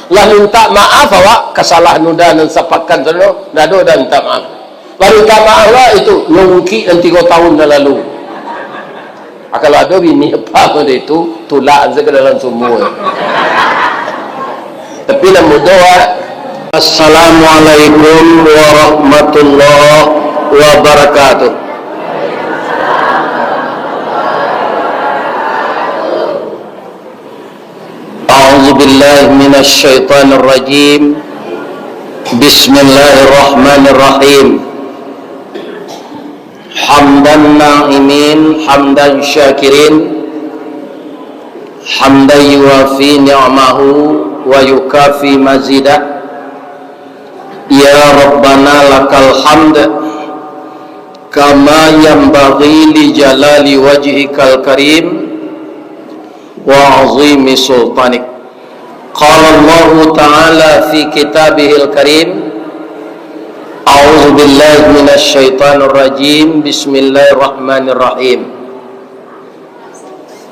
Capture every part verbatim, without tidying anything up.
Lah mintak maaf awak, kasalah nuda nan sapakan sano, ndak ado dah mintak maaf. Lah mintak maaf lah itu, nungkik nan tigo tahun nan lalu. Ah, kalau ado bini apa pun itu, tulak saja ke dalam sumur. Tapi lah mudo, ah. Assalamualaikum warahmatullahi wabarakatuh. أعوذ بالله من الشيطان الرجيم. بسم الله الرحمن الرحيم. حمد الناعمين، حمد الشاكرين، حمدا يوافي نعمه ويكافئ مزيده. يا ربنا لك الحمد كما ينبغي لجلال وجهك الكريم وعظيم سلطانك. قال الله تعالى في كتابه الكريم، أعوذ بالله من الشيطان الرجيم، بسم الله الرحمن الرحيم.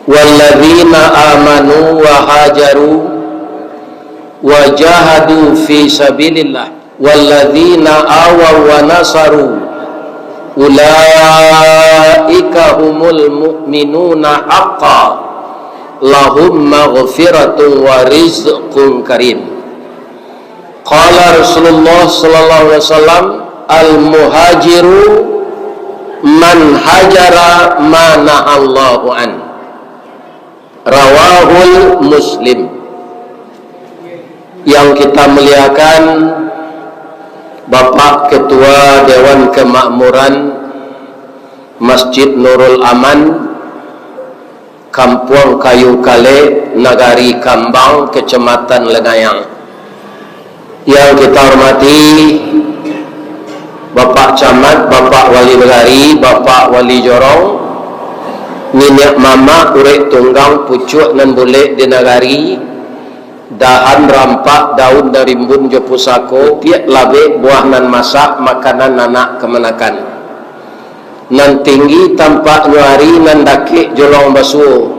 والذين آمنوا وهاجروا وجاهدوا في سبيل الله والذين آووا ونصروا أولئك هم المؤمنون حقا لهم مغفرة ورزق كريم. قال رسول الله صلى الله عليه وسلم، المهاجر من هجر ما نهى الله عنه. Rawahul Muslim. Yang kita muliakan, Bapak Ketua Dewan Kemakmuran Masjid Nurul Aman, Kampuang Kayu Kalek, Nagari Kambang, Kecamatan Lengayang. Yang kita hormati Bapak Camat, Bapak Wali Nagari, Bapak Wali Jorong, niniak mamak, urek tunggang, pucuak nan bulek di nagari, dahan rampak, daun nan rimbun jo pusako, tiak labek buah nan masak, makanan anak kamanakan. Nan tinggi tampaknyo ari, nan dakek jolong basuo.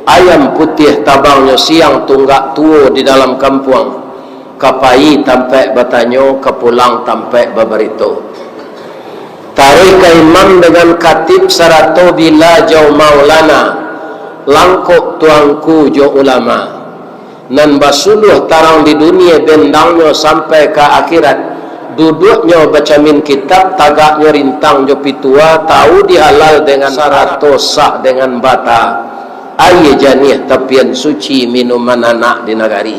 Ayam putiah tabangnyo siang, tunggak tuo di dalam kampuang. Ka pai tampaik batanyo, ka pulang tampaik babarito. Taruih ka imam dengan katib sarato bila jau maulana, langkok tuangku jo ulama. Nan basuluah tarang di dunie, bendangnyo sampai ka akhirat. Duduaknyo bacamin kitab, tagaknyo rintang jo pitua, tau di halal dengan sarato, sah dengan bata. Aia janiah tapian suci, minuman anak di nagari.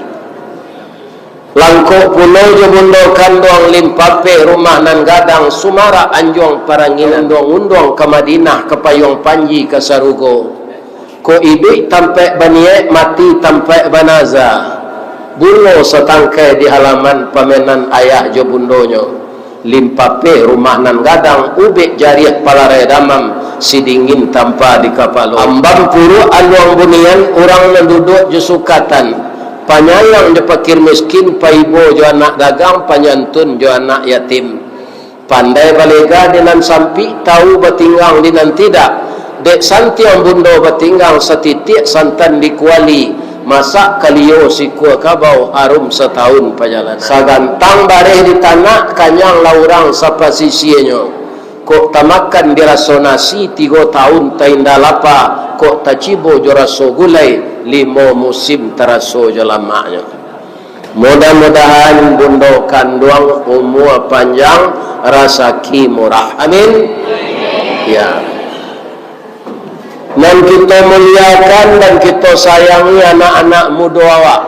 Langkok pulo jo bundo kanduang, limpapeh rumah nan gadang, sumarak anjuang paranginan, unduang-unduang ka Madinah, ka payuang panji ka sarugo. Kok iduik tampaik baniaik, mati tampaik banaza. Bungo satangkai di halaman pamenan ayah jo bundonyo. Limpapeh rumah nan gadang, ubek jariah palarai damam, sidingin tampa di kapalo. Ambam puruak aluang bunian, urang nan duduak jo sukatan. Panyayang jo pakir miskin, paibo jo anak dagang, panyantun jo anak yatim. Pandai balega di nan sampik, tau batinggang di nan tidak. Dek santiang bundo batinggang, satitiak santan di kuali, masak kalio sikua kabau, harum satahun pajalanan. Sagantang bareh di tanak, kanyang lah urang sapasisianyo. Kok tamakan di raso nasi, tigo tahun tainda lapa, kok tacibo jo raso gulai, limo musim taraso jo lamaknyo. Mudah-mudahan bundo kanduang umua panjang, rasaki murah. Amin. Ya. Nan kito muliakan dan kito sayangi anak-anak mudo awak.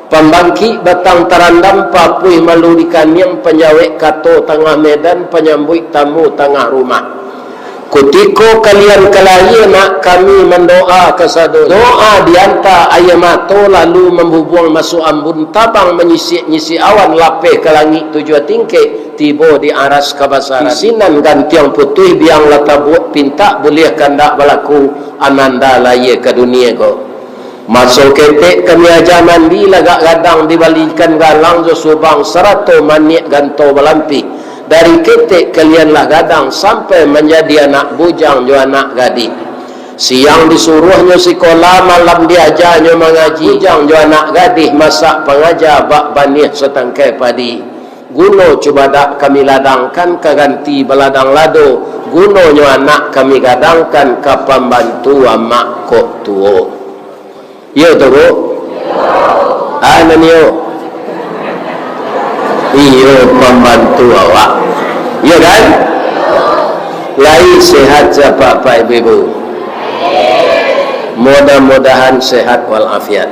Pambangkik batang tarandam, papuih malu di kaniang, panjawek kato tangah medan, panyambuik tamu tangah rumah. Kutiko kalian ka lahia, nak kami mandoa kasadonyo. Doa dianta aia mato, lalu mambubuang masuak ambun, tabang manyisik-nyisik awan, lapeh ka langik tujuah tingkek, tibo di aras kabasaran. Di sinan gantiang putuih, biang lah tabuak pintak, buliah kandak balaku, ananda lahia ka dunie ko. Maso ketek kami aja mandi, lagak gadang dibalikan galang jo subang, sarato maniak ganto balampih. Dari ketek kalian lah gadang, sampai manjadi anak bujang jo anak gadih. Siang disuruahnyo sikola, malam diajanyo mangaji. Bujang jo anak gadih masak pangaja, bak baniah satangkai padi. Guno cubadak kami ladangkan, ka ganti baladang lado. Gunonyo anak kami gadangkan, ka pambantu amak kok tuo. Iyo tu, Bu? Ah, nan iyo. Iyo, pambantu awak. Iyo kan? Lai sehat sia, Pak, ibu-ibu? Mudah-mudahan sehat walafiat.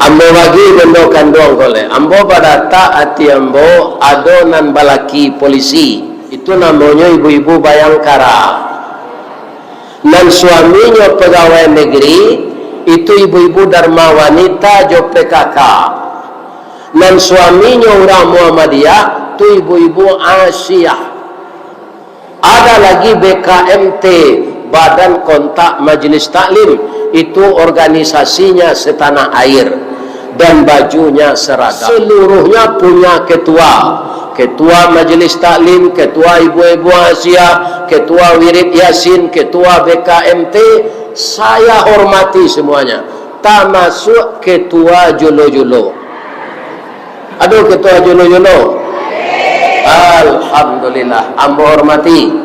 Ambo bagi bendo kanduang ko leh. Ambo badatak ati ambo, ado nan balaki polisi. Itu namonyo ibu-ibu Bayangkara. Nan suaminyo pagawai negeri, itu ibu-ibu Dharma Wanita jo P K K. Nan suaminyo urang Muhammadiyah, tu ibu-ibu Asyiah. Ada lagi B K M T, Badan Kontak Majelis Taklim, itu organisasinya setanah air dan bajunya seragam. Seluruhnya punya ketua. Ketua Majelis Taklim, ketua ibu-ibu Asyiah, ketua Wirid Yasin, ketua B K M T, saya hormati semuanya. Tamasuak ketua julo-julo. Ado ketua julo-julo? Alhamdulillah, ambo hormati.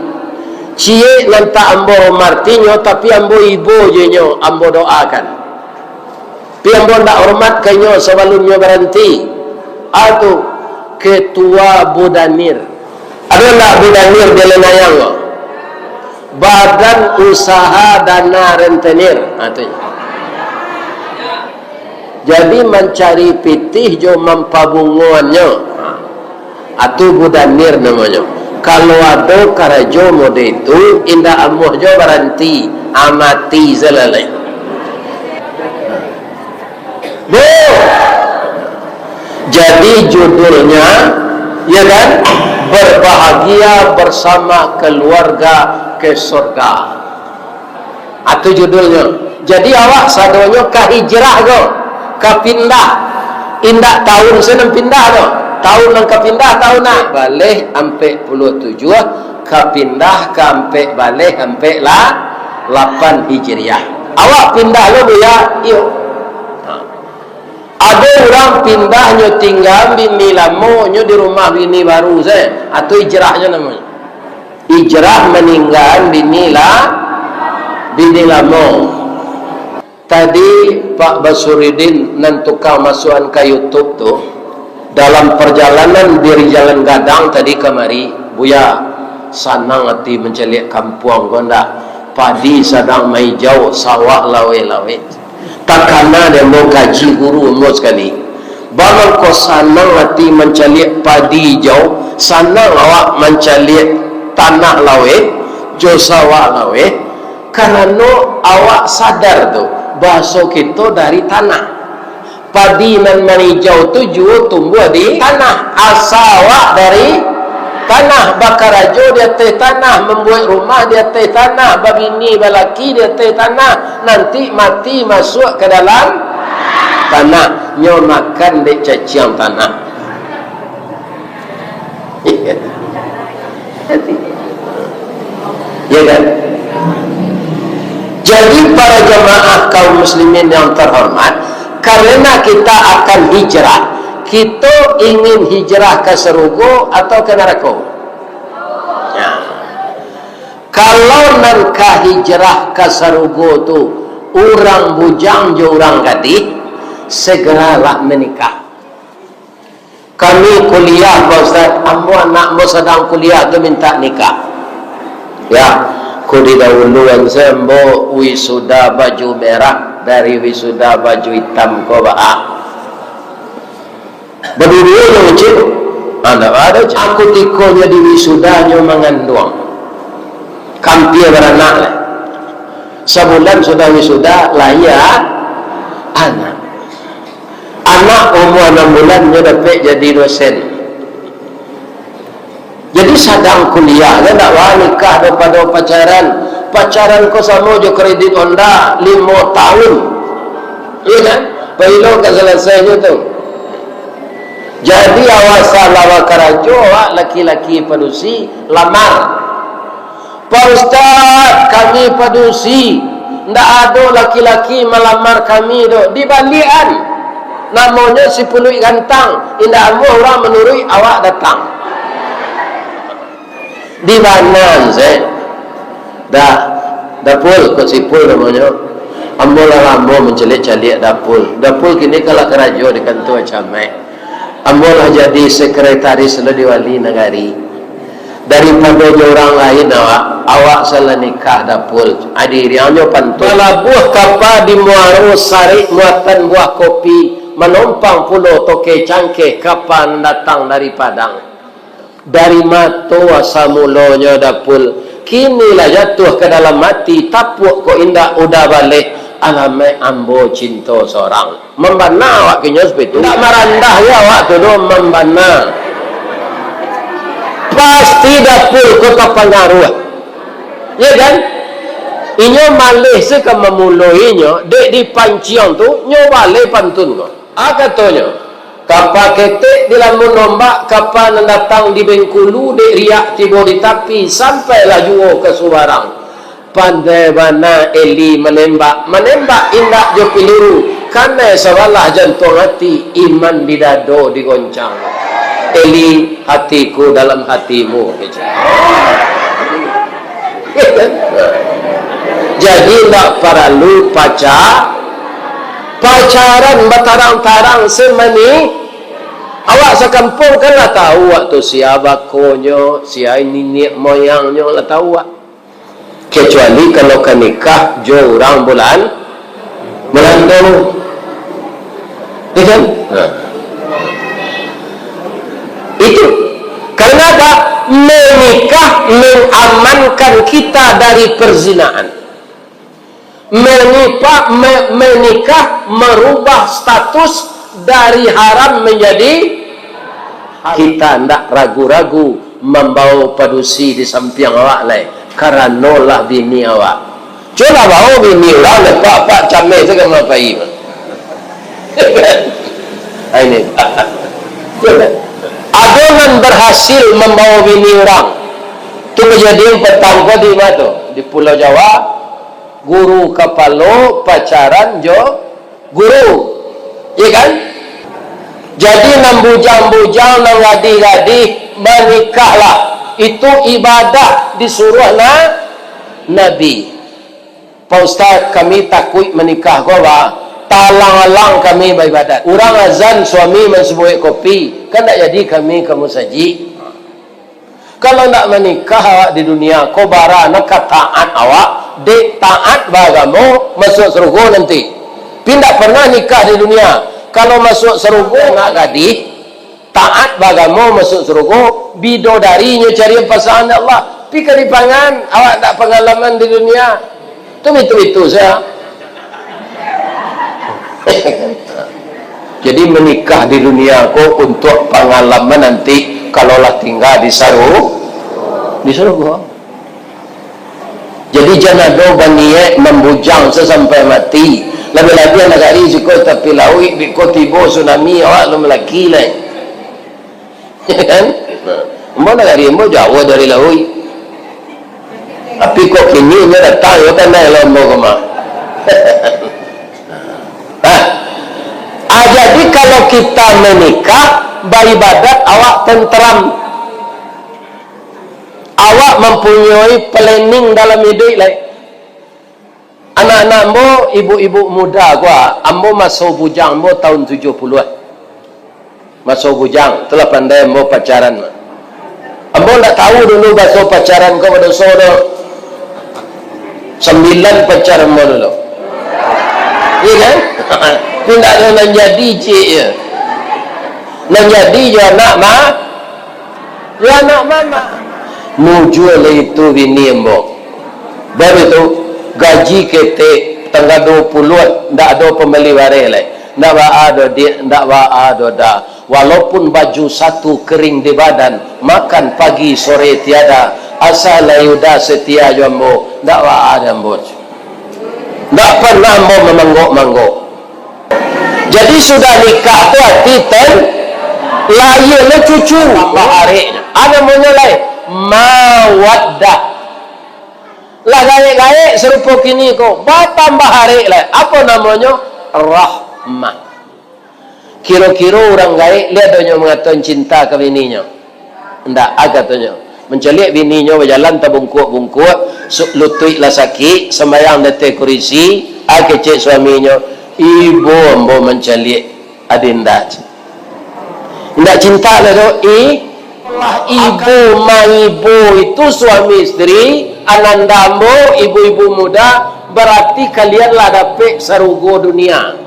Ciek nan tak ambo hormatinyo, tapi ambo ibo jo inyo, ambo doakan. Tapi ambo ndak hormat ka inyo sabalun nyo baranti. Atu, Ketua Budanir. Ado ndak Budanir di Lenayang ko? Badan Usaha Dana Rentenir. Ha, tu. Jadi, mancari pitih jo mampabungoannyo. Atu Budanir namonyo. Kalau ado karajo mode itu, indak amuah jo baranti, amati salalai. Bu, jadi judulnya, ya kan, Berbahagia Bersama Keluarga ke Sorga. Atu judulnyo. Jadi awak sadonyo ka hijrah ko, ka pindah. Indak taun se nan pindah tu. Taun nan ka pindah taun nan baleh ampek puluah tujuah, ka pindah ka ampek baleh ampek la-, lapan Hijriah. Awak pindah lo, Buya? Iyo. Ha. Ado urang pindah nyo tingga bini lamo nyo di rumah bini baru se. Atu hijrahnyo namonyo. Hijrah maninggaan bini la-, bini lamo. Tadi Pak Basuridin nan tukang masuakan ka YouTube tu, dalam parjalanan dari Jalan Gadang tadi kamari, "Buya, sanang ati mancaliak kampuang ko ndak? Padi sadang maijau, sawah laweh-laweh." Takana dek ambo kaji guru ambo sakali. Baa mangko sanang ati mancaliak padi ijau, sanang awak mancaliak tanah laweh, jo sawah laweh, karano awak sadar tu, bahaso kito dari tanah. Padi nan manijau tu juo tumbuah di tanah. Asa awak dari tanah, bakarajo di ateh tanah, mambuek rumah di ateh tanah, babini balaki di ateh tanah, nanti mati masuak ka dalam tanah, nyo makan dek caciang tanah. Ya kan? Jadi, para jamaah kaum muslimin yang terhormat, karena kita akan hijrah, kita ingin hijrah ke sarugo atau ke narako? Ya. Kalau nan ka hijrah ka sarugo tu urang bujang jo urang gadih, segeralah menikah. Kami kuliah, Pak Ustaz, ambo anak ambo sadang kuliah tu mintak nikah. Ya, ku didahuluan se ambo wisuda baju merah dari wisuda baju itam ko, baa. Baduo-duo jo cik, ah, ndak ado cik. Aku tikonyo di wisuda nyo manganduang. Kampia baranak lah. Sabulan sudah wisuda, lahia anak. Anak umua anam bulan nyo dapek jadi dosen. Jadi sadang kuliah, nyo ndak wah nikah dapado pacaran. Pacaran ko samo jo kredit Honda limo tahun. Iyo kan? Pailo ka salasai nyo tu. Jadi awak salah bakarajo, awak laki-laki padusi, lamar. "Pak Ustaz, kami padusi, ndak ado laki-laki malamar kami doh." Dibaliakan, namonyo si puluik gantang, indak amuah urang manuruik, awak datang. Di banan se. Dah, Dapul, Kok Sipul namonyo. Ambo lah lamo mancaliak-caliak Dapul. Dapul kini kalah karajo di kantua camat. Ambo lah jadi sekretaris lo di wali nagari. Daripado jo urang lain awak, awak salah nikah Dapul. Adiriangnyo pantun. Balabuah kapa di muaro, sarik muatan buah kopi, manompang pulo toke cangkeh, kapa nan datang dari Padang. Dari mato asa mulonyo Dapul, kini lah jatuah ka dalam ati, tapuak kok indak udah baleh, alamaik ambo cinto sorang. Mambana awak kinyo sapitu. Indak marandah jo awak tu doh, mambana. Pasti Dapul ko tapangaruah. Ya kan? Inyo maleh se ka mamuloinyo, dek dipanciang tu, nyo baleh pantun ko. A katonyo, kapa ketek dilamun ombak, kapa nan datang di Bengkulu, dek riak tibo di tapi, sampailah juo ka subarang. Pandai bana Eli manembak, manembak indak jo piluru, kanai sabalah jantuang ati, iman di dado digoncang. Eli, hatiku dalam hatimu, kecek. Jadi, ndak paralu paca-, pacaran batarang-tarang se mani. Awak sakampuang kan lah tahu awak tu sia bakonyo, sia niniak moyangnyo lah tahu awak. Kecuali kalau ka nikah jo urang bulan Malando. Ya kan? Nah. Itu. Karena apa? Menikah mengamankan kita dari perzinaan. Menikah, me-, menikah merubah status dari haram menjadi halal. Kita ndak ragu-ragu mambawa padusi di sampiang awak lai, karano lah bini awak. Cubolah bawa bini urang, lepak-lepak cameh tu ka mapai. Ah, ini. Ado nan berhasil mambawa bini urang. Tu kajadian patang ko di ma tu? Di Pulau Jawa, guru kapalo pacaran jo guru. Iya kan? Jadi, nan bujang-bujang, nan gadih-gadih, manikahlah. Itu ibadah disuruah na-, Nabi. "Pak Ustaz, kami takuik manikah ko, Pak. Talang-alang kami baibadat. Urang azan, suami mansubuik kopi. Kan ndak jadi kami ka musajik." Kalau ndak manikah awak di dunia ko, bara nan ka taat awak, dek taat baagamo, masuak sarugo nanti. Pi ndak pernah nikah di dunia. Kalau masuak sarugo, anak gadih, taat baagamo, masuak sarugo, bidodarinyo cari pasangan Allah. Pi ka dipangan, awak ndak pangalaman di dunia. Tu bitu-bitu sajo. Jadi, menikah di dunia ko untuak pangalaman nanti kalau lah tingga di saru-, di sarugo. Jadi, jan ado baniaik mambujang sasampai mati. Labiah-labiah nagari siko tapi lauik, biko tibo tsunami, awak alun malaki lai. Kan? Nah, ambo nagari ambo jauah dari lauik. Tapi kok kini inyo datang, yo kan, lah ambo ko mah. Nah, ah, jadi kalau kita menikah, baibadat awak tenteram. Awak mampunyoi planning dalam iduik lai. Anak-anak ambo, ibu-ibu muda ko, ambo maso bujang ambo tahun tujuah puluah. Maso bujang, tu lah pandai ambo pacaran. Ambo ndak tahu dulu baso pacaran ko badoso do. Sambilan pacar ambo dulu. Iya kan? Tapi ndak ado nan jadi, cik, yo. Nan jadi jo anak ma-, Yo, anak mamak. Mujua lah itu bini ambo. Baru tu, gaji ketek, tanggal duo puluah, ndak ado pambali bareh lai. Ndak baa doh, Diak, ndak baa doh, Da. Walaupun baju satu kering di badan, makan pagi sore tiada, asa lai Uda setia jo ambo, ndak baa doh ambo. Ndak pernah ambo mamanggok-manggok. Jadi, sudah nikah tu ati ten, lahia lo cucu. Tambah areknyo. A namonyo lai? Mawaddah. Lah gaek-gaek sarupo kini ko, batambah arek lai. Apo namonyo? Rahmah. Kiro-kiro urang gaek, lai ado nyo mangato cinta ka bininyo? Ndak, a katonyo. Mancaliak bininyo bajalan tabungkuak-bungkuak, su-, lutuik lah sakik, sambayang di ateh kurisi, a kecek suaminyo, "Ibo ambo mancaliak adinda." Indak cinta lah tu, i-, lah ibo maibo itu suami isteri, ananda ambo, ibu-ibu muda, berarti kalian lah dapek sarugo dunia.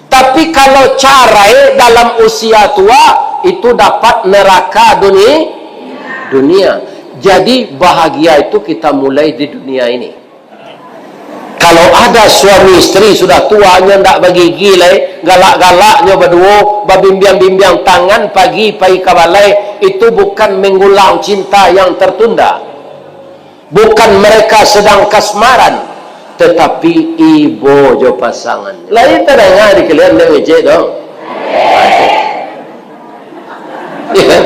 Tapi kalau carai dalam usia tua, itu dapat neraka duni-, dunia. Jadi bahagia itu kita mulai di dunia ini. Kalau ada suami isteri sudah tua, nyo ndak bagigi lai, galak-galak nyo baduo, babimbiang-bimbiang tangan pagi pai ka balai, itu bukan mengulang cinta yang tertunda. Bukan mereka sedang kasmaran, tetapi ibo jo pasangan. Lai tadanga di kalian dek ngecek tu? Ya kan?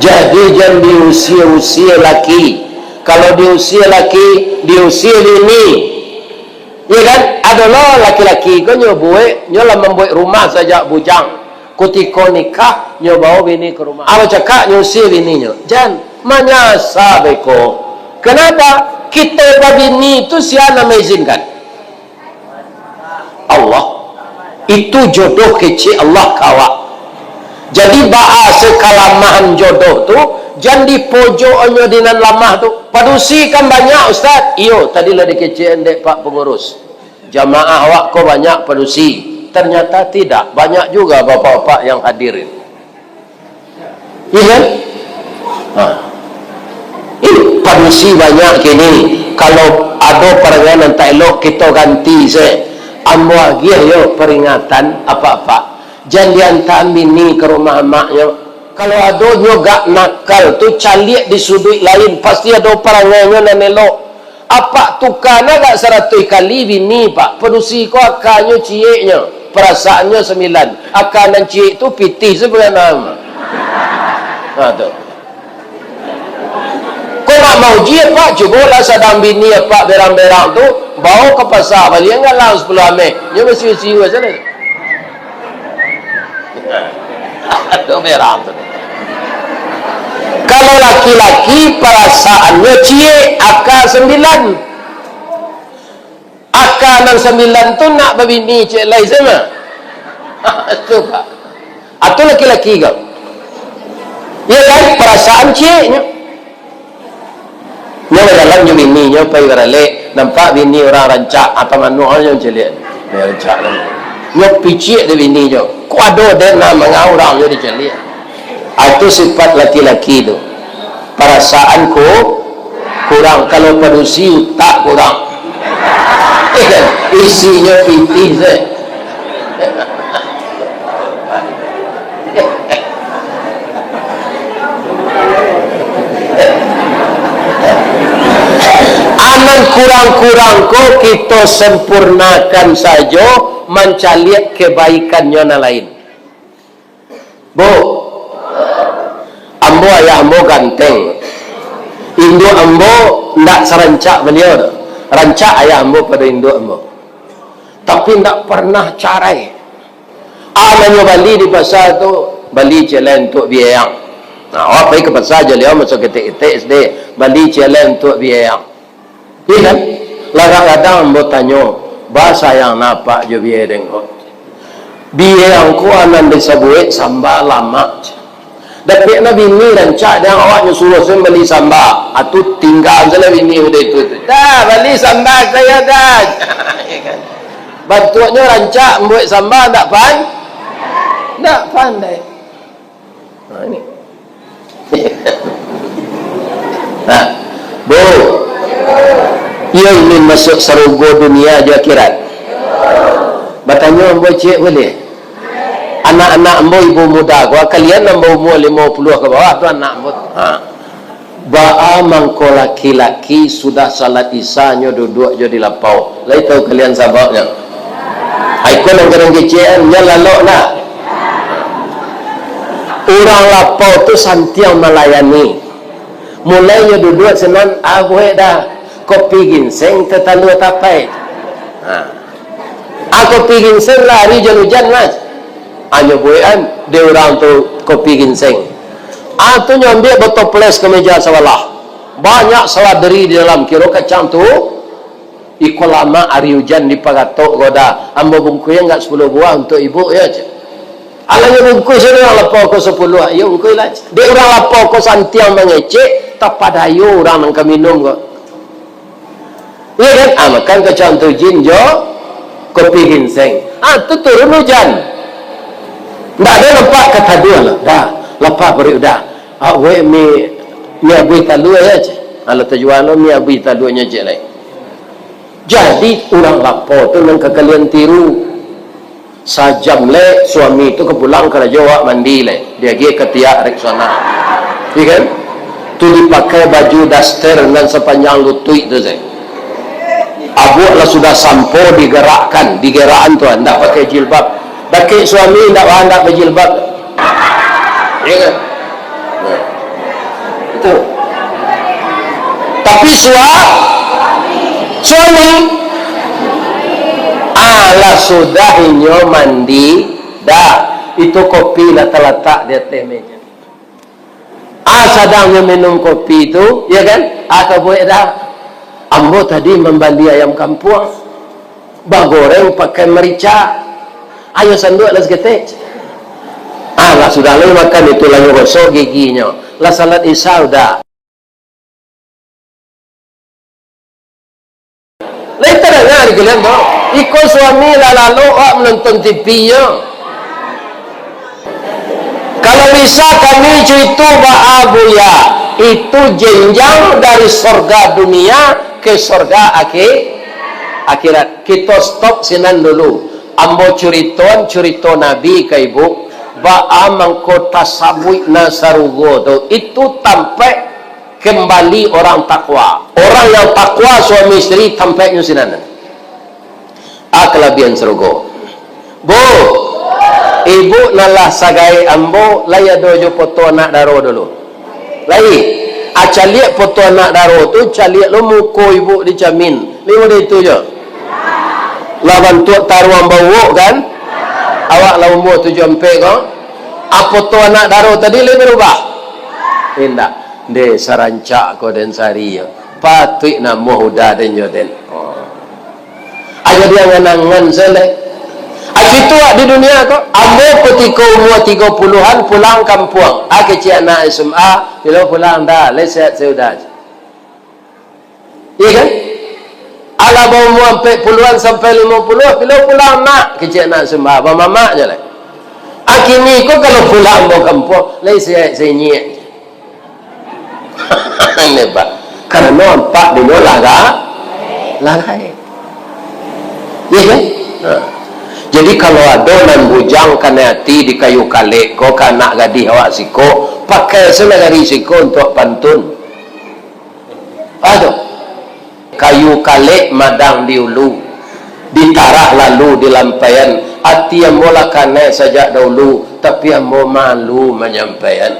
Jadi, jan diusia-usia laki. Kalau diusia laki, diusia bini. Ya kan? Ado lo laki-laki ko nyo buek, nyo lah mambuek rumah sajak bujang. Kutiko nikah, nyo bao bini ka rumah. Apo cakak nyo usia bininyo? Jan, manyasa beko. Kenapa? Kito babini tu sia nan maizinkan? Allah. Itu jodoh kecek Allah ka awak. Jadi, baa se kalamahan jodoh tu, jan dipojok nyo di nan lamah tu. Padusi kan banyak, Ustaz? Iyo, tadi lah dikecek dek Pak Pengurus. Jamaah awak ko banyak padusi. Ternyata tidak, banyak juga bapak-bapak yang hadir ini. Iya kan? Ha. Ini padusi banyak kini. Kalau ado parangai nan tak elok, kito ganti se. Ambo agiah yo peringatan apak-apak. Jan diantaan bini ka rumah amaknyo. Kalau ado nyo gak nakal tu, caliak di suduik lain, pasti ado parangainyo nan elok. Apak tuka nan agak saratuih kali bini, Pak. Padusi ko akanyo cieknyo, perasaannyo sambilan. Aka nan ciek tu pitih sabananyo. Ha, tu. Ko nak mauji, Pak? Cubolah sadang bini apak berang-berang tu, bao ka pasa, bali anggalang sapuluah ameh. Nyo basiu-siu sajo. Aduh, berang tu. Kalau laki-laki, perasaannyo ciek, aka sambilan. Aka nan sambilan tu nak babini ciek lai sama. Tu, Pak. Atau laki-laki kau. Ya kan? Perasaan cieknyo. Nyo bajalan jo bininyo, pai baralek, nampak bini urang rancak, atau manuak nyo caliak. Nyo rancak kan. Nyo piciak dek bininyo. Ko ado den nan manga urang nyo dicaliak. Ah, itu sifat laki-laki tu. Perasaan ku-, kurang. Kalau padusi, utak kurang. Isinyo pitih se. Anan kurang-kurang ko kito sempurnakan sajo, mancaliak kebaikannyo nan lain. Bu, ambo, ayah ambo ganteng. Induak ambo ndak sarancak baliau tu. Rancak ayah ambo pado induak ambo. Tapi ndak pernah carai. Ah, nan nyo bali di pasa tu, bali ciek lai untuak biayang. Nah, awak pai ka pasa jo liau maso ketek-ketek sade, bali ciek lai untuak biayang. Iya kan? Lah kadang-kadang ambo tanyo, ba sayang apak jo biayang ko. Biayang ko nan disabuik samba lamak. Dapek na bini rancak, dek awak nyo suruah sen bali samba. Atu tingga se lah bini udah itu tu. Dah, bali samba sajo, dah. Iya kan? Bantuaknyo rancak, mambuek samba ndak pan-, ndak pandai. Nah, ini. Nah, Bu, iyo ingin masuk sarugo dunia jo akhirat? Batanyo ambo ciek buliah? Anak-anak ambo ibu muda ko, kalian nan baumua limo puluah ka bawah tu anak ambo tu. Ha. Baa mangko laki-laki sudah salat Isya nyo duduak jo di lapau? Lai tahu kalian sababnyo? Ai ko nan kadang kecek, nyo lalok nah. Urang lapau tu santiang malayani. Mulai nyo duduak sinan, ah, buek dah. Kopi ginseng tatalua tapai. Ha. Ah, kopi ginseng lah ari ujan-ujan, Mas. Ah, nyo buekan dek urang tu kopi ginseng. Ah, tu nyo ambiak batoples ka meja sabalah. Banyak saladeri di dalam, kiro kacang tu. Iko lamak ari ujan di Pagatok ko dah. Ambo bungkuian agak sapuluah buah untuak ibu, yo, cek. Alah, nyo bungkuih sudah urang lapau ko sapuluah, iyo, bungkuihlah, cek. Dek urang lapau ko santiang mangecek, tapadayo urang nan ka minum ko. Iyo kan? Ah, makan kacang tujin jo kopi ginseng. Ah, tu turun ujan. Ndak ado nampak ka taduah lah. Dah, lapar paruik dah. Ah, weh, mi, mi abuih talua, yo, cek. Alah, tajual lo mi abuih taluanyo, cek, lai. Jadi, urang lapau tu nan ka kalian tiru. Sajam lai, suami tu ka pulang karajo, awak mandi lai. Diagiah katiak Rexona. Iya kan? Tu dipakai baju daster nan sapanjang lutuik tu sajo. Abuak lah sudah sampo digerakkan, digerakan tu, ndak pakai jilbab. Dakek suami ndak, ndak bajilbab. Iya kan? Nah. Itu. Tapi sua-, suami, alah sudah inyo mandi, dah, itu kopi lah talatak di ateh meja. Ah, sadang nyo minum kopi tu, ya kan? Ah, ka buek dah. Ambo tadi mambali ayam kampuang, bagoreng pakai marica. Ayo sanduak lah saketek. Ah, lah sudah lai makan itu, lah nyo gosok giginyo. Lah salat Isya udah. Lai tadanga di kalian tu? Iko suami lah lalok awak manonton T V nyo. Kalau bisa kami cuito baa, Buya, itu jenjang dari sorga dunia ke sorga akhi-, akhirat. Kito stop sinan dulu. Ambo curitoan curito Nabi ka ibu, baa mangko tasabuik nan sarugo tu. Itu tampaik kembali orang takwa. Orang yang takwa suami isteri tampaiknyo sinan. A kalabiahan sarugo. Bu, ibu nan lah sagaek ambo, lai ado jo foto anak daro dulu? Lai. A caliak foto anak daro tu, caliak lo muko ibu di camin. Lai model itu jo. Lah bantuak taruang bauak kan? Awak lah umua tujuah ampek ko. A foto anak daro tadi lai barubah? Indak. Ndeh, sarancak ko den sari yo. Patuik namuah uda den jo den. Oh. A jadi angan-angan sajo lai. A cuito awak di dunia ko. Ambo kutiko umua tigo puluahan pulang kampuang. A kecek anak S M A, bilo pulang dah, lai sehat sajo uda. Iya kan? Alah baumua ampek puluahan sampai limo puluah, bilo pulang nak, kecek anak S M A, bamamaknyo lai. A kini ko kalau pulang ambo kampuang, lai sehat sanyiak. Aneh, Pak. Karano ampak dinyo lah ga-, lah gaek. Iya kan? Nah. Jadi, kalau ado nan bujang kanai ati di kayu kalek ko, ka anak gadih awak siko, pakai se nagari siko untuak pantun. Aduh. Kayu kalek madang di ulu, ditarah lalu dilampaian. Ati ambo lah kanai sajak daulu, tapi ambo malu manyampaian.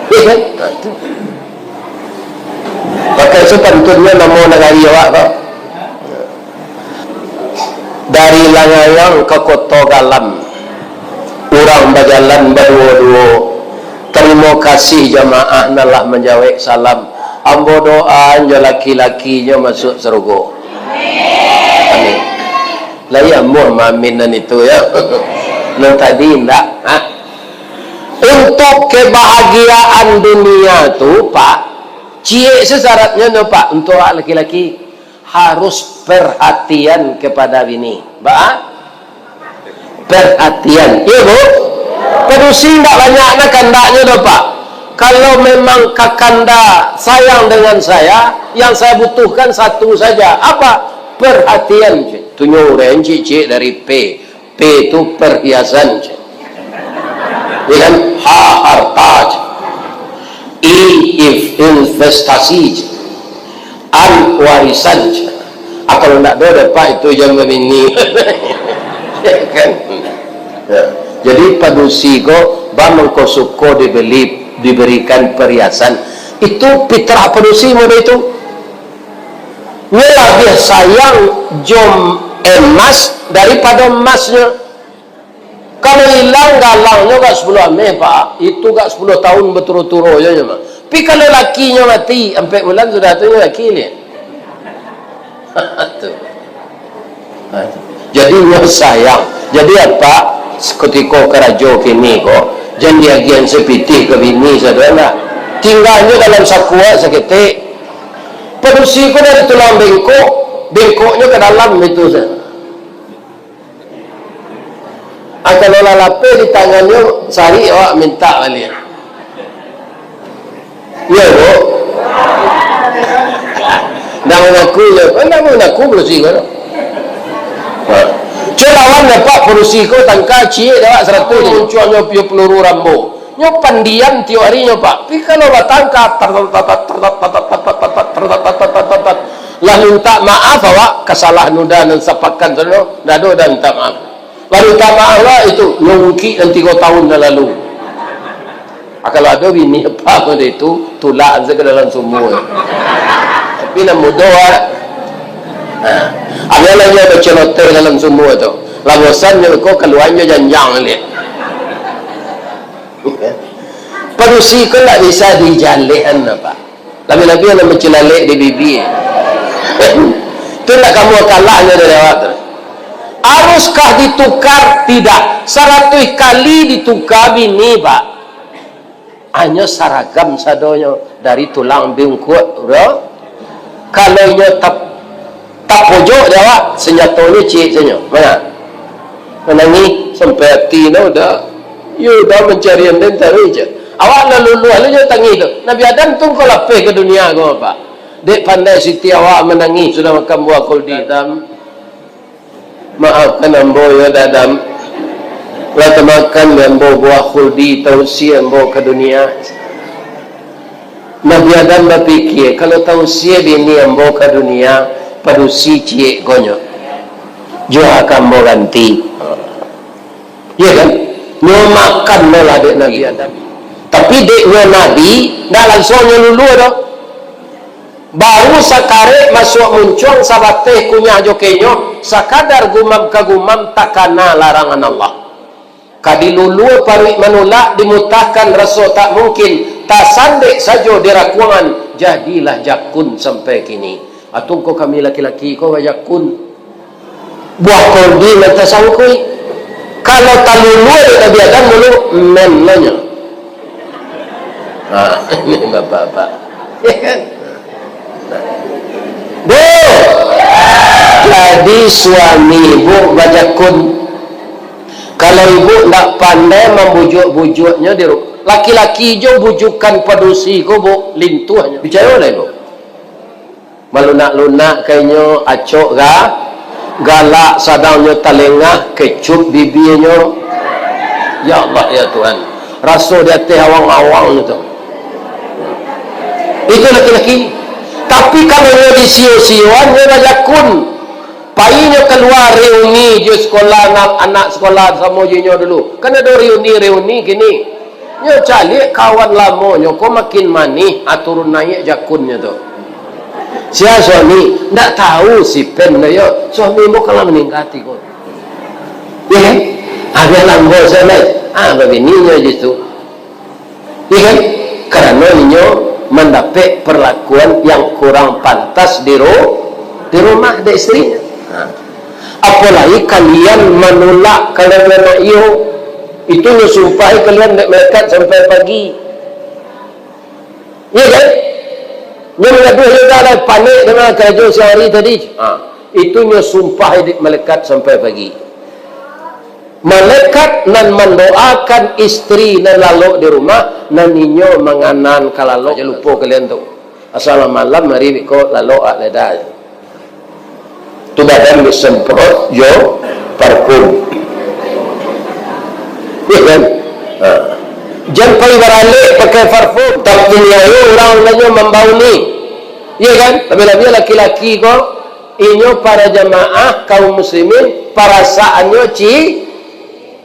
Iya kan? Nah, tu. Pakai se pantunnyo namo nagari awak ko. Dari Langayang ka Koto Galam, urang bajalan baduo-duo. Tarimo kasih jamaah nan lah manjawek salam. Ambo doaan jo laki-lakinyo masuak sarugo. Amin. Lai amuah maamin nan itu, yo. Nan tadi indak, ha? Untuak kebahagiaan dunia tu, Pak, ciek se syaratnyo no, Pak, untuak laki-laki. Harus perhatian kepada bini. Ba? Perhatian. Iyo, Bu? Padusi indak banyak nah kandaknyo doh, Pak. Kalau memang kakanda sayang dengan saya, yang saya butuhkan satu saja. Apa? Perhatian. Tu nyo urang ciek-ciek dari P. P tu perhiasan, cek. Ya kan? H harta, cek. I if-, investasi, cek. An warisan, cek. Ah, kalau ndak do dapat itu jan babini. Ya kan? Ya. Jadi padusi ko, ba mangko suko dibeli, diberikan perhiasan. Itu fitrah padusi model itu. Nyo labiah sayang jo emas daripado emasnyo. Kalau ilang galangnyo gak sapuluah ameh, Pak, itu gak sapuluah tahun baturo-turo jo nyo, Pak. Tapi kalau lakinyo mati, ampek bulan sudah tu nyo laki liak. Tu. Ha, tu. Jadi, nyo sayang. Jadi, apak, kutiko karajo kini ko, jan diagiahan sapitih ka bini sadolah. Tingganyo dalam sakuak saketek. Padusi ko dari tulang bengkok, bengkoknyo ka dalam itu sa. Ah, kalau lah lapeh di tangannyo, sarik awak mintak baliak. Iyo, Bu? Ndak mangaku, iyo. Ndak mangaku padusi ko tu. Ha. Cubo lawan, Pak, padusi ko tangka ciek dek awak saratuih, muncuangnyo piyo peluru Rambo. Nyo pandiam tiok arinyo, Pak. Tapi kalau batangka, tar, tar, tar, tar, lah mintak maaf awak, kasalah nuda nan sapakan tu, ndak ado dah mintak maaf. Lah mintak maaf lah itu, nyo ungkik nan tigo tahun nan lalu. Ah, kalau ado bini apa pun itu, tulak sajo ka dalam sumua. Tapi nan mudo, ah. Ha. Agiah lah nyo baceloteh dalam sumua tu. Lah bosan nyo ko, kaluanyo janjang liak. Padusi ko ndak bisa dijalehan, Pak. Labiah-labiah nan bacilalek di bibia. Tu ndak kamu kalahnyo dari awak tu. Haruskah ditukar? Tidak. Saratuih kali ditukar bini, Pak. Hanyo saragam sadonyo dari tulang bungkuak, bro. Kalau inyo tap-, tapojok di awak, sanjatonyo ciek sajo. Mana? Manangih sampai ati no udah. Yo udah mancari anden taruih je. Awak lah luluah lu jo tangih tu. Nabi Adam tu ko lapeh ka dunia ko, Pak. Dek pandai siti awak manangih sudah makan buah khuldi. Adam, maafkan ambo yo, Adam. Lah tamakan dek ambo buah khuldi, tausia ambo ka dunia. Nabi Adam bapikia, kalau tausia bini ambo ka dunia, padusi ciek ko nyo. Juo ka ambo ganti. Iyo kan? Nyo makan no lah dek Nabi Adam. Tapi dek nyo Nabi, ndak langsuang nyo luluah doh. Baru sakarek masuak muncuang, sabateh kunyah jo kenyok, sakadar gumam ka gumam, takana larangan Allah. Ka diluluah paruik manulak, dimutahkan raso tak mungkin, tasandek sajo di rakuangan, jadilah jakun sampai kini. Atungko kami laki-laki ko bajakun. Buah khuldi nan tasangkuik. Kalau taluluah dek Nabi Adam dulu, men lo nyo. Ha, ini bapak-bapak. Ya kan? Bu, jadi suami ibu bajakun. Kalau ibu ndak pandai mambujuak-bujuaknyo di ru-, laki-laki jo bujukan padusi ko, Bu, lintuahnyo. Picayolah ibu. Malunak-lunak ka inyo, acok ga-, galak, sadang nyo talengah, kecup bibianyo. Ya Allah, ya Tuhan. Raso di ateh awang-awang tu. Itu laki-laki. Tapi kalau nyo disio-sioan, nyo bajakun. Pai nyo kalua reuni jo sekolah, anak, anak sekolah samo jo inyo dulu. Kan ado reuni-reuni kini. Nyo caliak kawan lamonyo ko makin manih, ah, turun naiak jakunnyo tu. Sia suami, ndak tahu si pen tu yo, suami ambo ka lah maningga ti ko. Iyo kan? Ah, bialah ambo sajo, ah, babininyo je tu. Iyo kan? Karano inyo mandapek perlakuan yang kurang pantas di ru-, di rumah dek isterinyo. Ha. Apolai kalian manulak kalau anak iyo, itu nyo sumpahi kalian dek malaikat sampai pagi. Iyo kan? Nyo mangaduah iyo dah lah, panek dah mah karajo siang hari tadi. Ha. Itu nyo sumpahi dek malaikat sampai pagi. Malaikat nan mandoakan isteri nan lalok di rumah, nan inyo manganan ka lalok, jan lupo kalian tu. Asal malam hari biko lalok ak leda. Tu badan disemprot jo parfum. Iyo kan? Ha. Jan pai baralek pakai parfum. Tapi nyo urang nan nyo mambau ni. Iyo kan? Labiah-labiah laki-laki ko, inyo para jamaah kaum muslimin, parasaannyo ci-,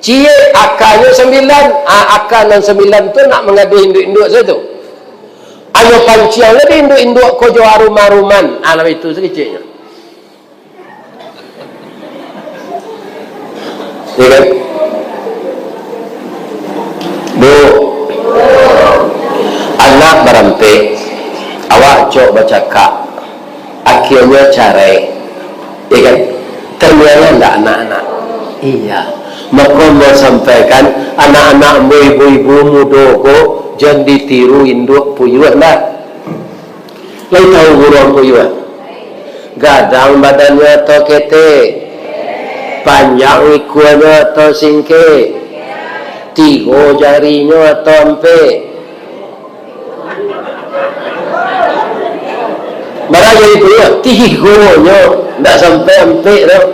ciek, akanyo sambilan. A-, akan nan sambilan tu nak mangaduah induak-induak sajo tu. Ayo panciang lah di induak-induak ko jo arum-aruman. Ah, lah itu sakeceknyo. Ya kan? Bu, anak barampek, awak cok bacakak, akhirnyo carai. Ya kan? Terngiang ndak anak-anak? Iya. Mako, ambo sampaikan, anak-anak ambo, ibu-ibu mudo ko, jan ditiru induak puyuah, ndak? Lai tahu buruang puyuah? Gadang badannyo atau ketek? Panjang ikuanyo atau singkek? Tigo jarinyo atau ampek? Bara jari puyuah? Tigonyo, ndak sampai ampek doh.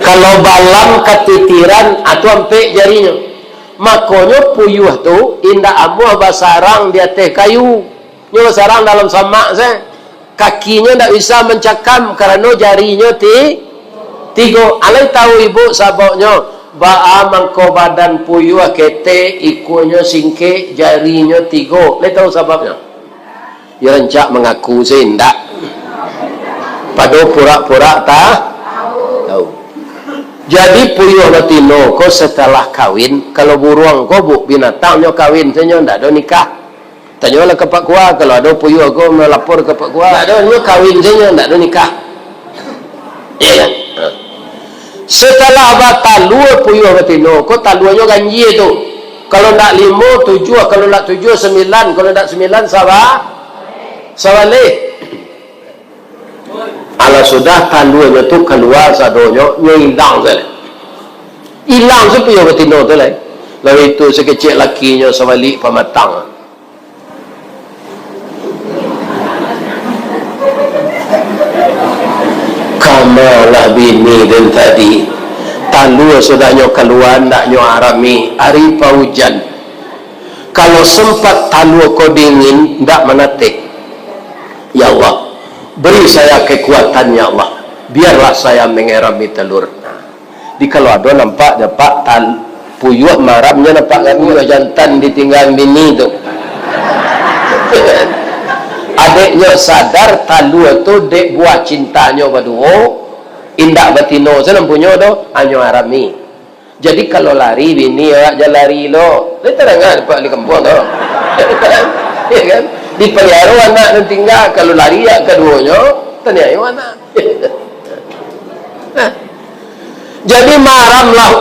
Kalau balam katitiran, atau ampek jarinyo. Makonyo puyuah tu indak amuah basarang di ateh kayu. Nyo basarang dalam samak se. Kakinyo ndak bisa mancakam karano jarinyo ti-, tigo. Alai tahu ibu sababnyo? Baa mangko badan puyuah ketek, ikonyo singkek, jarinyo tigo? Lai tahu sababnyo? Yo rancak mangaku se indak. Pado purak-purak ta-, tahu. Jadi puyuah batino ko setelah kawin, kalau buruang ko, bu, binatang nyo kawin se nyo, ndak ado nikah. Tanyolah ka Pak Kua, kalau ado puyuah ko malapor ka Pak Kua. Ndak ado, nyo kawin se nyo, ndak ado nikah. Iya kan? Ha. Setelah batalua puyuah batino ko, taluanyo ganjia tu. Kalau ndak limo, tujuah, kalau ndak tujuah, sambilan, kalau ndak sambilan, saba-, sabaleh. Alah sudah, taluanyo tu kalua sadonyo, nyo ilang se lai. Ilang se puyuah batino tu lai. Lalu itu sakecek lakinyo sabalik pamatang. Kamalah bini den tadi. Talua sudah nyo kalua, ndak nyo arami, ari paujan. Kalau sempat talua ko dingin, ndak manateh. Ya Allah, beri saya kekuatan, ya Allah. Biarlah saya mengerami telur. Nah, di kalau ado nampak dek Pak, tal-, puyuah maramnyo nampak kan, puyuah jantan ditinggal bini tu. Adeknyo sadar talua tu dek buah cintanyo baduo, indak batino se nan punyo tu, anyo arami. Jadi kalau lari bini, awak jan lari lo. Lai tadanga dek Pak di kampuang tu. Ya kan? Dipaliaro anak nan tingga, kalau lari yang kaduonyo, taniayo anak. Nah. Jadi maramlah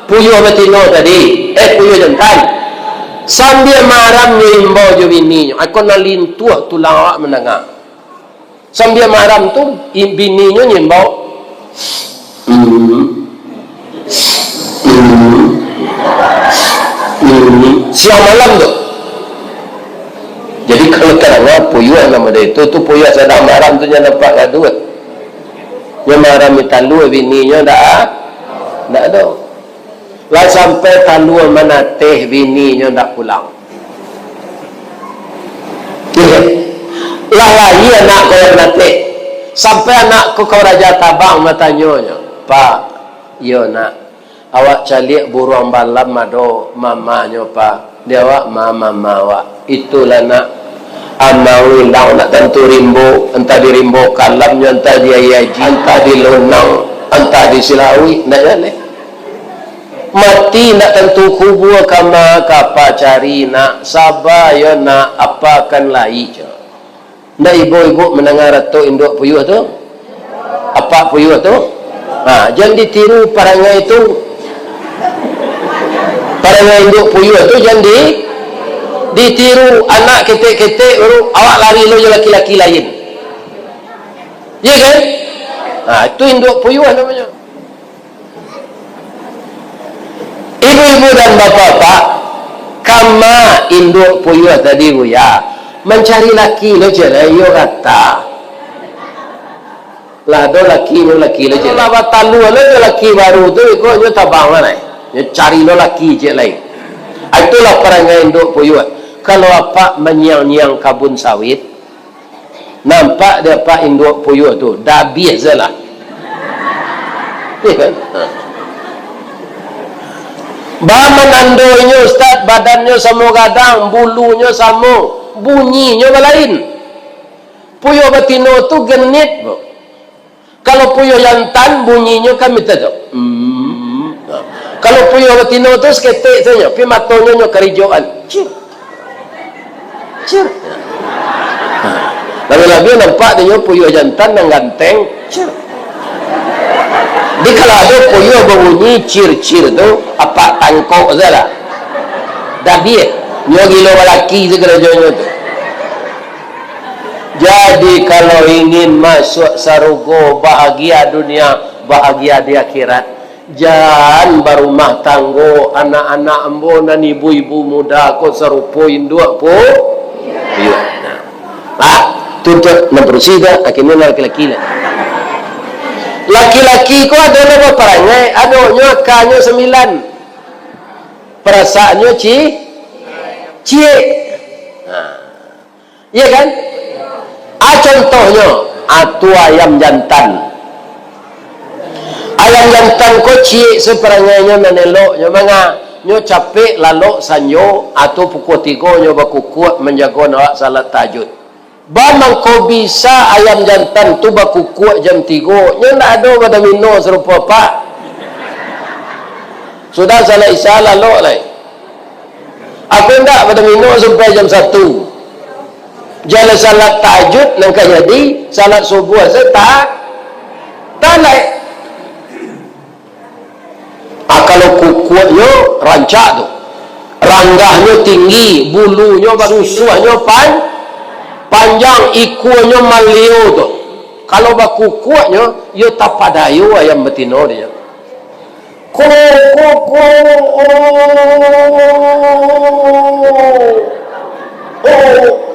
puyuah batino tadi, eh, puyuah jantan. Sambia maram nyo imbau jo bininyo, ako nan lintuah tulang awak mandanga. Sambia maram tu, i-, bininyo nyimbau. Hmm. Hmm. Hmm. Siang malam tu. Jadi kalau tadanga puyuah namo dek itu, tu puyuah sadang maram tu nyo nampak gaduah. Nyo maram di talua bininyo ndak, ndak ado. Lah sampai talua manateh, bininyo ndak pulang. Iyo. Lah lai anak ko yang manateh. Sampai anak ko ka Raja Tabang, batanyo nyo, "Pak, iyo nak, awak caliak buruang balam ado mamanyo, Pak. Di awak ma mama awak." Itulah nak, amang ilang ndak tantu rimbo, antah di rimbo kalamnyo, antah di aia aji, antah di lonang, antah di silawik, ndak jaleh. Mati ndak tantu kubua kama ka apa cari nak, saba yo nak, apa kan lai jo. Ndak ibo-ibo mandanga ratok induak puyuah tu? Apak puyuah tu? Ha, jan ditiru parangai tu. Parangai induak puyuah tu jan di-, ditiru. Anak ketek-ketek baru, awak lari lo jo laki-laki lain. Iya kan? Ha, itu induak puyuah namonyo. Ibu-ibu dan bapak-bapak, kama induak puyuah tadi, Buya, mancari laki lo ciek lai, iyo kata. Lah ado lakinyo, laki lo ciek lai. Lah batalua lo jo laki baru tu, iko nyo tabang lah, nyo cari lo laki ciek lai. Ah, itulah parangai induak puyuah. Kalau apak manyiang-nyiang kabun sawit, nampak dek apak induak puyuah tu, dah abiah se lah. Iyo kan? Ha. Ba manando inyo, Ustaz, badannyo samo gadang, bulunyo samo, Bunyinyo balain. Puyuah batino tu genit, Bu. Kalau puyuah jantan, bunyinyo kan macam tu. Hmm. Kalau puyuah batino tu saketek sajo, tapi matonyo nyo karijoan. Cir. Cir. Labiah-labiah nampak dinyo puyuah jantan nan ganteng. Cir. Jadi kalau ado puyuah babunyi cir-cir tu, apak tangkok sajolah. Dah biak. Nyo gilo balaki se karajonyo tu. Jadi, kalau ingin masuk sarugo, bahagia dunia, bahagia di akhirat, jan barumah tanggo, anak-anak ambo nan ibu-ibu muda ko sarupo induak pu-, iyo. Nah. Ha? Tuntuik nan padusi tu, akhirnyo laki-laki lah. Laki-laki ko ado nan baparangai, adonyo akanyo sambilan. Perasaannyo ci-, ciek. Nah. Iya kan? Ah, contohnyo, ah, tu ayam jantan. Ayam jantan ko ciek se parangainyo nan eloknyo, manga, nyo capek lalok sanjo, atau pukua tigo nyo bakukuak manjago awak salat tahajud. Ba mangko bisa ayam jantan tu bakukuak jam tigo, nyo ndak ado badomino sarupo apak. Sudah salat Isya lalok lai. Aku indak badomino sampai jam satu. Jaleh salat tahajud nan ka jadi, salat subuah se ta-, talek. Ah, kalau kukuaknyo rancak tu, ranggahnyo tinggi, bulunyo basusuahnyo pan-, panjang, ikuanyo malio tu. Kalau bakukuaknyo, iyo tapadayo ayam batino dinyo. Ko, ko, ko, oh, oh, oh.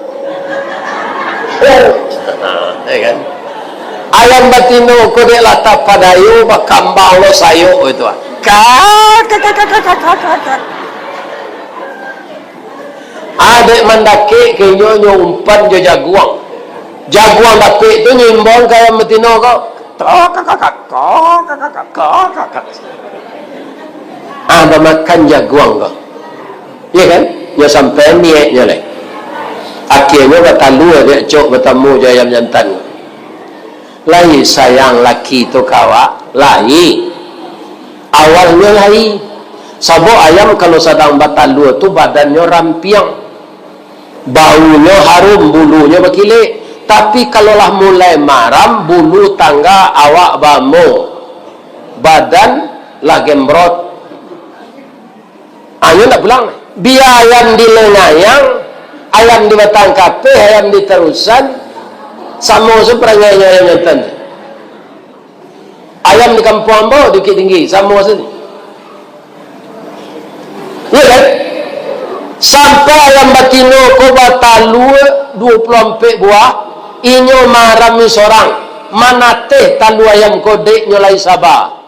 Ya kan? Ayam batino ko dek lah tapadayo, bakambang lo sayok itu, ah. Kak, kak, kak, kak. Ah, dek mandakek ka inyo, nyo umpan jo jaguang. Jaguang dapek tu nyo imbau ka ayam batino ko. Kak, kak, kak, kak, kak. Ah, bamakan jaguang ko. Iya kan? Nyo sampai nieknyo lai. Akhirnyo batalua dek cok batamu jo ayam jantan. Lai sayang laki tu ka awak? Lai. Awalnyo lai. Sabab ayam kalau sadang batalua tu badannyo rampiang. Baunyo harum, bulunyo bakilek. Tapi kalau lah mulai maram, bulu tangga awak baambo, badan lah gembrot. Ah, nyo ndak pulang. Bia ayam di Lengayang, ayam di Batang Kapeh, ayam di Tarusan, samo se parangainyo ayam jantan. Ayam di kampuang ambo di Bukittinggi, samo se. Iya kan? Sampai ayam batino ko batalua duo puluah ampek buah, inyo maarami sorang, manateh talua ayam ko dek nyo lai saba.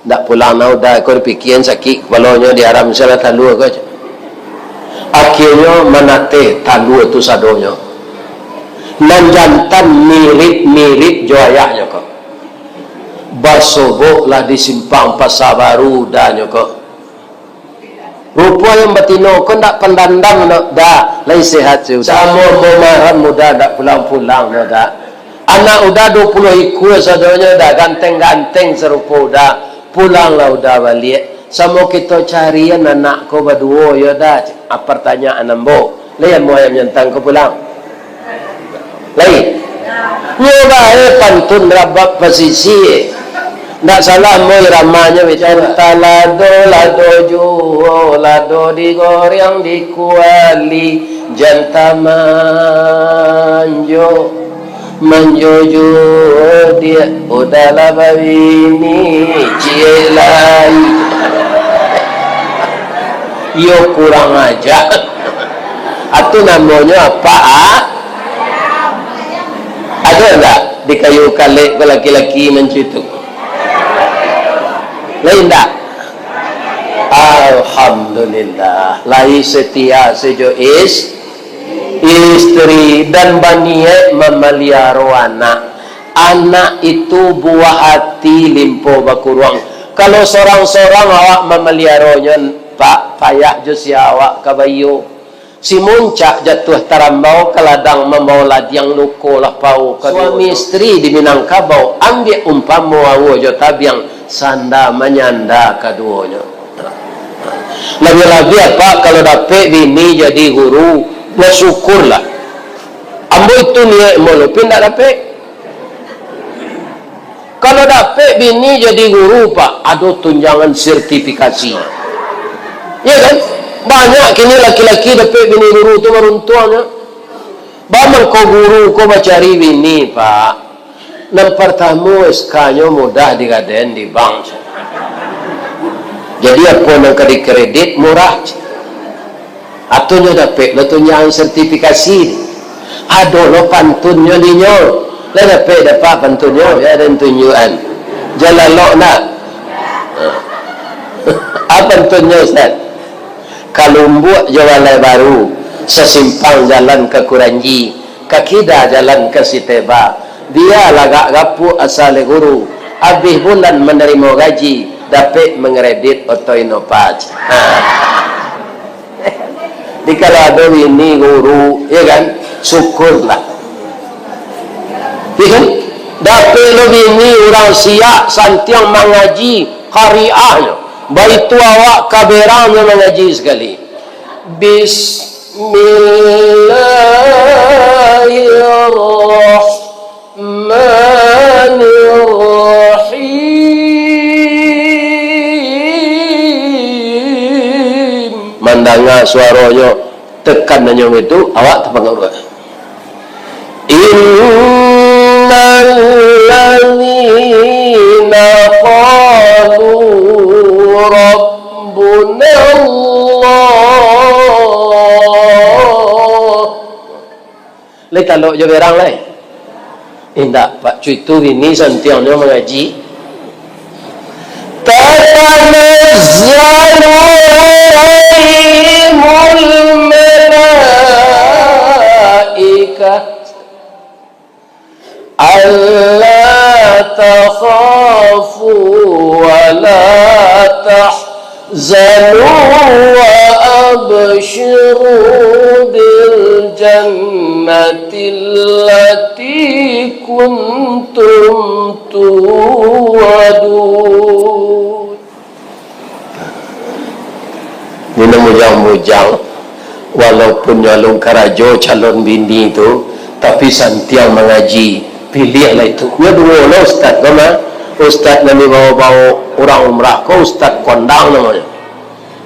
Ndak pulang nah udah ko dipikian sakik kapalonyo, diaram salah talua ko. Akhirnyo manateh talua tu sadonyo. Nan jantan mirip-mirip jo ayahnyo ko. Basoboklah di simpang Pasa Baru udahnyo ko. Rupo ayam batino ko ndak pandandam no, dah, lai sehat se udah. Samo ambo maarami udah ndak pulang-pulang no, dah. Anak udah duo puluah ikua sadonyo dah, ganteng-ganteng sarupo udah. Pulanglah udah baliak. Samo kito carian anak ko baduo yo dah, ah, partanyaan ambo. Lai amuah ayam jantan ko pulang? Lai. Nyo bae pantun rabab pasisia. Ndak salah ambo iramanyo, baitu. Jantan lado, lado juo, lado digoreng di kuali. Jantan manjo, manjo juo diak, udah lah babini, ciek lai. Iyo kurang aja. Atu namonyo apak, ah? Ado ndak di kayu kalek ko laki-laki mancuitu? Lai ndak? Alhamdulillah, lai setia sajo is-, istri dan baniaik mamaliaro anak. Anak itu buah hati limpo bakuruang. Kalau sorang-sorang awak mamaliaronyo, Pak, payah jo sia awak ka baiyo. Si muncak jatuah tarambau, ka ladang mambao ladiang, luko lah pao kaduonyo. Suami istri di Minangkabau, ambiak umpamo aua jo tabiang, sanda manyanda kaduonyo. Labiah-labiah, Pak, kalau dapek bini jadi guru, basyukurlah. Ambo itu niaik ambo, tapi indak dapek. Kalau dapek bini jadi guru, Pak, ado tunjangan sertifikasi. Ya kan? Banyak kini laki-laki dapek bini guru tu baruntuangnyo. Baa mangko guru ko bacari bini, Pak? Nan partamo, S K-nyo mudah digadaian di bank. Jadi, apo nan ka dikredit murah. Atau nyo dapek lo tunjangan sertifikasi. Ado lo pantunnyo dinyo. Lah dapek dek Pak pantunnyo, yo, den tunjuakan. Jan lalok ndak? Apo pantunnyo, Ustaz? Ka Lumbuak jo Balai Baru, sasimpang jalan ka Kuranji, ka kida jalan ka Siteba. Bia lagak gapuak asa leh guru, abih bulan manarimo gaji, dapek mangredit oto Innova. Ha. Jadi, kalau ado bini guru, ya kan, syukurlah. Ya kan? Dapek lo bini urang siak, santiang mangaji, kariahnyo. Baitu awak ka Berang nyo mangaji sakali. Bismillahirrahmanirrahim. Mandanga suaronyo, tekan nan nyo itu, awak tapangaruah. Innal ladzina qalu rabbuna Allah. Lai talok jo Berang lai? Indak, Pak. Cuitu bini santiangnyo mangaji. Tatanazzalu alaihimul malaikah. Alla takhafu wa la tahzanu wa abshiru bil jannati allati kuntum tu'adun. Ni nan bujang-bujang, walaupun nyo alun karajo calon bini tu, tapi santiang mangaji. Piliahlah itu. Nyo duo lo ustad ko mah. Ustad nan dibawo-bawo urang umrah ko, Ustad Kondang namonyo.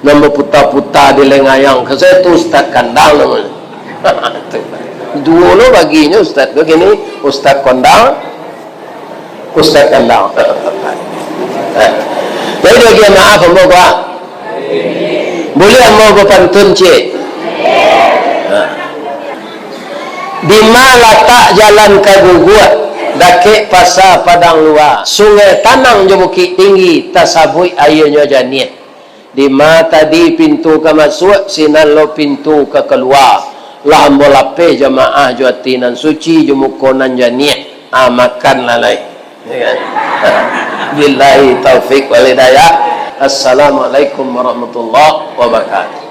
Nan baputa-puta di Lengayang ko, sayo tu Ustad Kandang namonyo. Duo lo baginyo ustad ko kini, Ustad Kondang, Ustad Kandang. Jadi, bagi maaf ambo, Pak. Buliah ambo bapantun ciek? Dima latak jalan ka Guguak, dakek Pasa Padang Lua, Sungai Tanang jo Bukik Tinggi, tasabuik aianyo janiah. Dima tadi pintu ka masuak, sinan lo pintu ka kalua. Lah ambo lapeh jamaah jo ati nan suci, jo muko nan janiah. Ah, makanlah lai. Ya kan? Billahi taufik wal hidayah. Assalamualaikum warahmatullahi wabarakatuh.